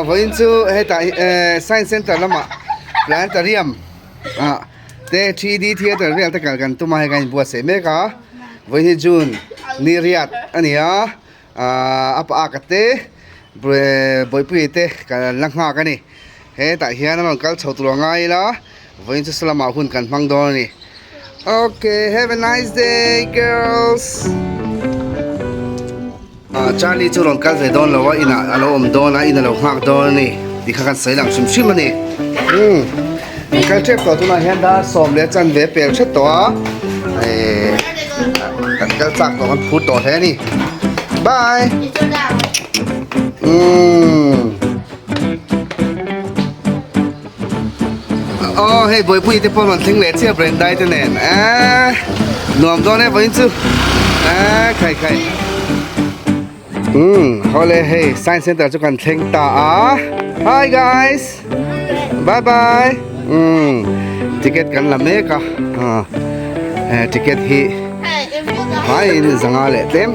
Vawiin chu hetah science center lamah planetarium ah te 3D theatre vel te kal kan tum a hei kan inbuatsaih mek a vawiin hi June ni riat a ni a ahh a pa aka te bawihpuia te kan la nghak a ni hetah hian a rawn kal chho tur a ngai ila vawiin chu saw lamah hun kan hmang dawn a ni okay have a nice day girls. Ah Charlie chu rawn kal ve dawn lo a inah a lo awm dawn a in a lo nghak dawn a ni tih kha kan sawi lang hrim hrim a ni umm kan kal tep tawh tunah hian dar sawm leh a chanve pel hret tawh a eh kan kal chak tawh kan phur tawh hle a ni bye umm aw hei buaipui te pawh rawn thleng leh chiah Brendai te nen eee nuam dawn e vawiin chu eee khai khai umm hawle hei science center chu kan thleng ta a hi guys bye bye umm ticket kan la mek a ah ticket hi hmaiin zanga leh tlem.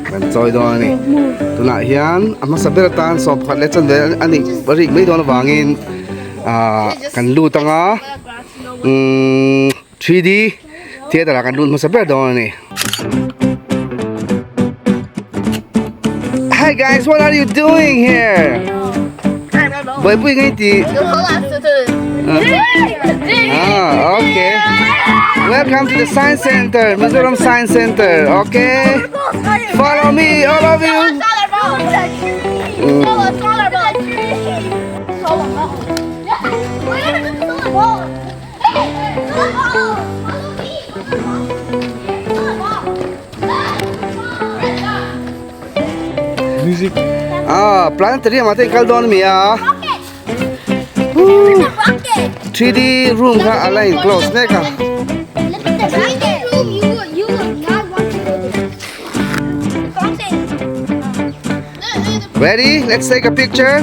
Kan chawi dawn a ni. Tunah hian a hmasa ber atan sawm pakhat leh chanve a nih rik mai dawn avangin ah kan lut ang a umm 3D theatre ah kan lut hmasa ber dawn a ni. Hi guys, what are you doing here? Buaipui ngai ti. Ah, okay. Welcome to the Science Center, Mizoram Science Center. Okay. Follow me, all of you. Music. Ah, planetarium ah te kal dawn mi a. 3D room kha a la in close mek a. Ready? Let's take a picture.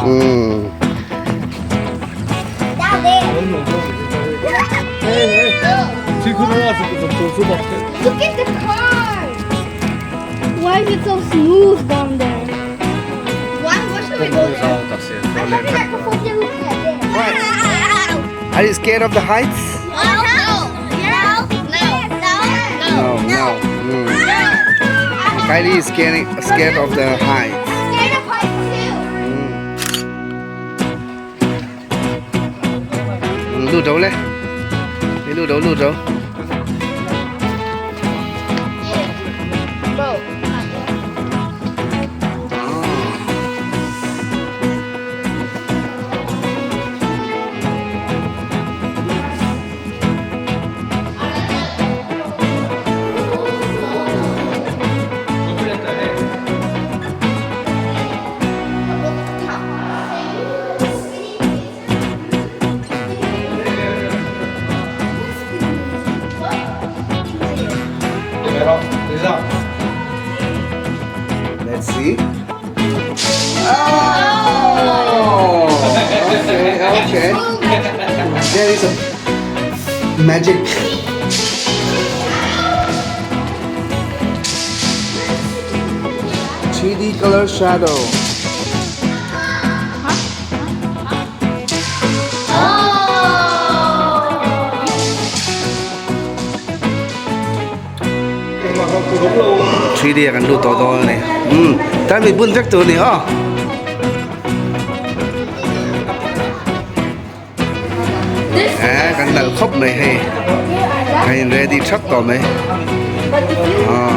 Mm. Look at the car! Why is it so smooth down there? Why, why should we go there? Are you scared of the heights? No, no. Mm. Kylie is scared, scared of the heights. Mm. Lu do le. Lu do, lu do. Let's see. Oh! Okay, okay. There is a magic. 3D color shadow. 3D ah kan lut tawh dawn a ni umm tan mit bun vek tur a ni aw. Eh kan nalh khawp mai hei kan in ready thap tawh mai ah.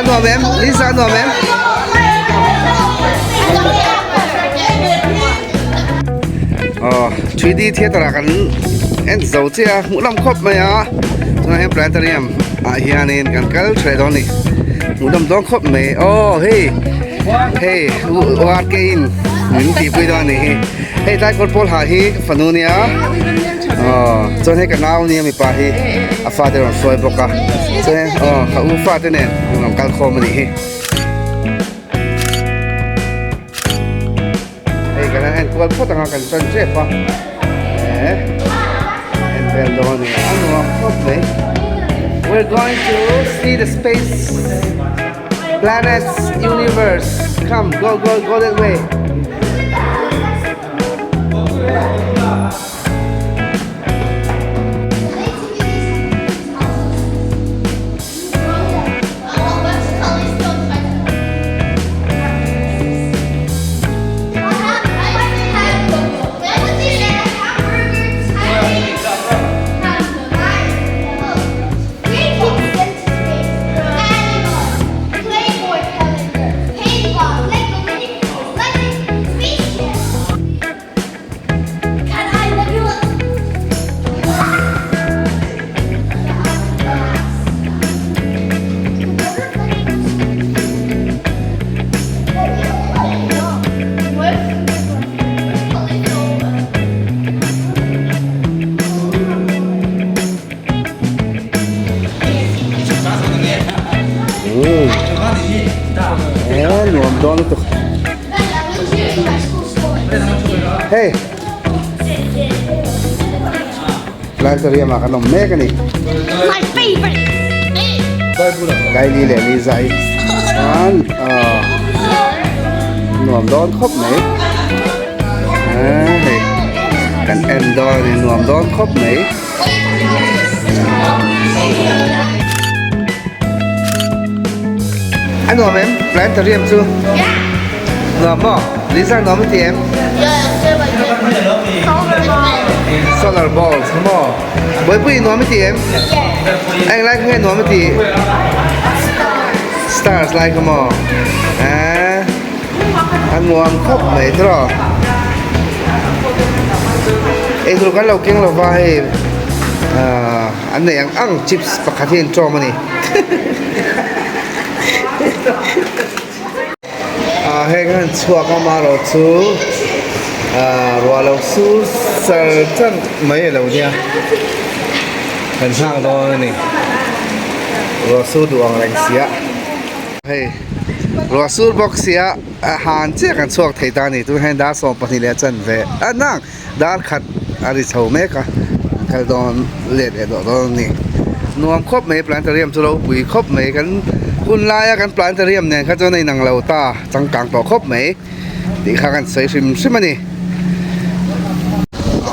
A nuam em? Lisa a nuam em? Aw 3D theatre ah kan en zo chiah a hmuh lam khawp mai a chuan heng planetarium ah hianin kan kal tha leh dawn a ni hmuh lam dawn khawp mai aw hei hei URK in min tihpui dawn a ni hi hei tlai kawr pawl ha hi ka fanu nia aw chuan hei ka nau nia mipa hi a fate rawn hruai bawk a chuan aw ka u fate nen an rawn kal khawm a nih hi. Hei kan han enkual phawt anga kan tan tep a eh en vel dawn a ni a nuam khawp mai we're going to see the space planets universe come go go go that way Nuam dawn lutuk. Hey. Planetarium ah kan awm mek a ni. My favorite. Kylie leh Liza hi chuan nuam dawn khawp mai. Hei kan en dawn a ni nuam dawn khawp mai. A nuam em? Planetarium chu? Nuam maw? Lisa nuam i ti em? Solar balls kha maw? Buaipui nuam i ti em? Eng lai kha nge nuam i ti? Stars lai kha maw? Eeh a nuam khawp mai tiraw? Eitur kan lo keng lova hei ahh an neih ang ang chips pakhat hi an ṭawm a ni. Ah heng a han chhuak a marawh chu ah ruah lo sur char char mai a lo nia kan nghak dawn a ni ruah sur duh ang reng sia hei ruah sur bawk sia a han chiah kan chhuak thei ta a ni tunah hian dar 12 leh a chanve a nang dar khat a ri chho mek a an kal dawn let leh dawh dawn a ni nuam khawp mai planetarium chu ropui khawp mai kan hun laia kan planetarium nen kha chuan a inang lo ta changkang tawh khawp mai tih kha kan sawi hrim hrim a ni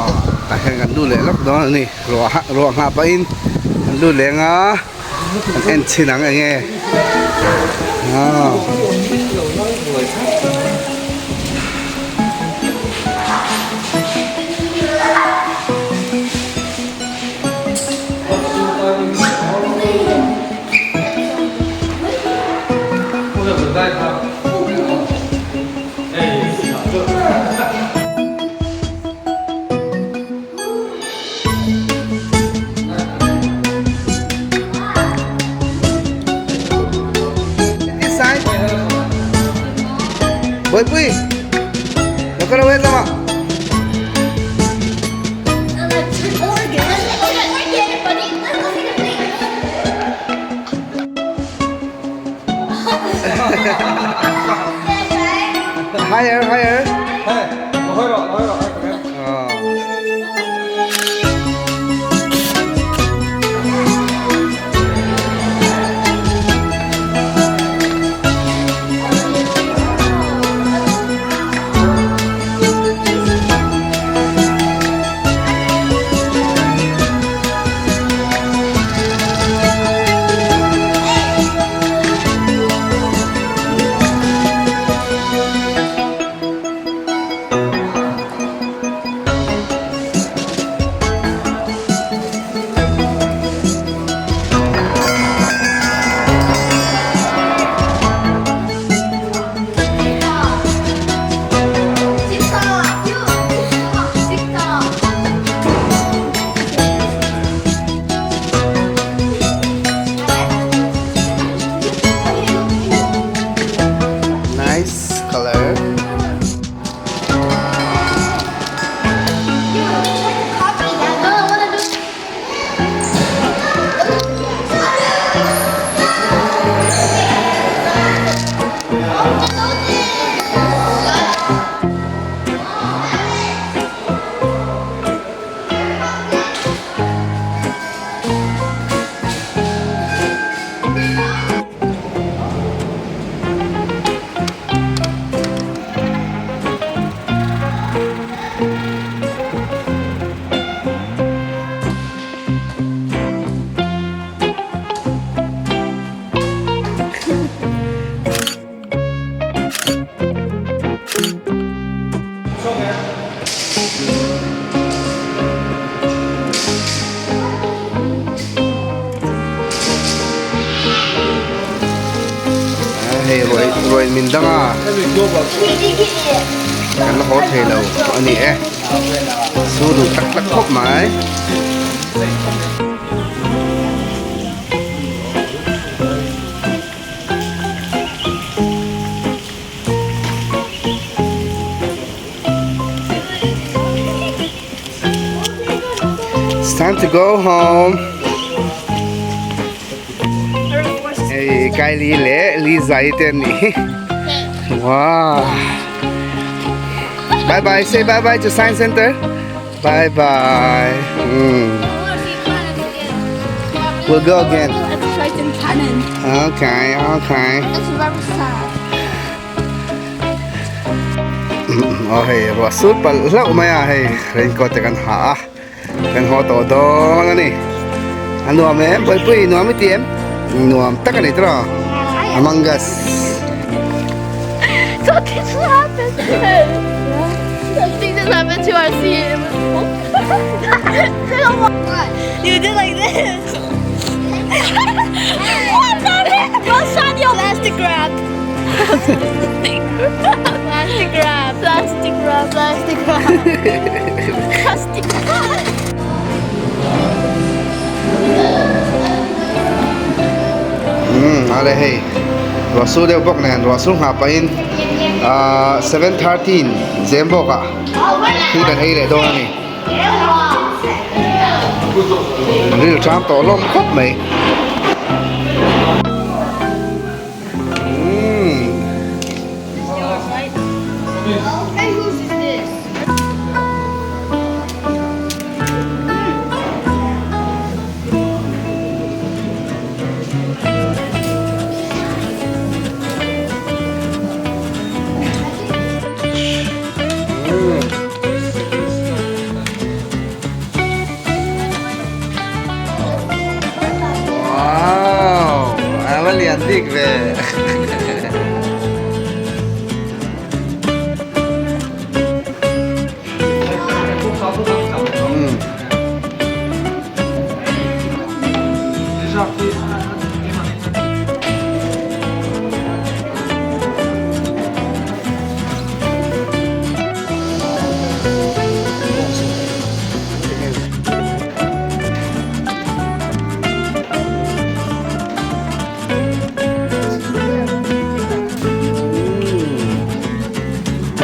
aw tah hian kan lut leh lawk dawn a ni ruah ruah nghah pahin an lut leng a an en chhin ang eng nge aw. This side. Boy, pui. Lo kal away lama. Electric organ. Organ, buddy. Let's go see the plate. Higher, higher. Ruahin min dang a, kan la haw thei lo a ni e. Su duh tak tak khawp mai. It's time to go home. Hey, Kylie leh Lisa i te an nih hi. Wow. Bye bye. Say bye bye to Science Center. Bye bye. Mm. We'll go again. Okay, okay. It's very sad. Aw hei ruah sur palh hlauh mai a hei raincoat te kan ha a kan haw tawh dawn a ni a nuam em Bawihpui nuam i ti em nuam tak a ni tawh Among Us Something just happened Something just happened to our seat You did like this Plastic wrap Plastic wrap Plastic wrap Plastic wrap Plastic wrap Umm ale hei ruah sur deuh bawk nen ruah sur nghah pahin ahh 7:13 zem bawk ah thil kan ei leh dawn a ni. Ril ṭam tawh hlawm khawp mai. Wow, a va lian bik ve.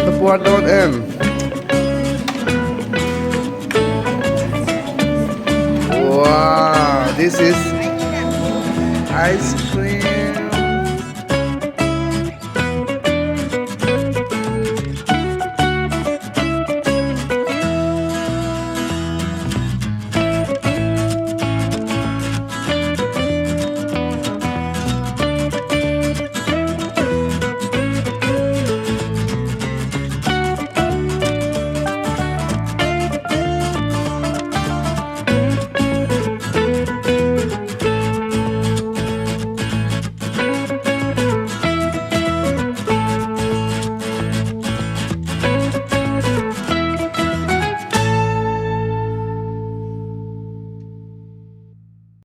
Ka puar dawn em? Wow, this is ice cream.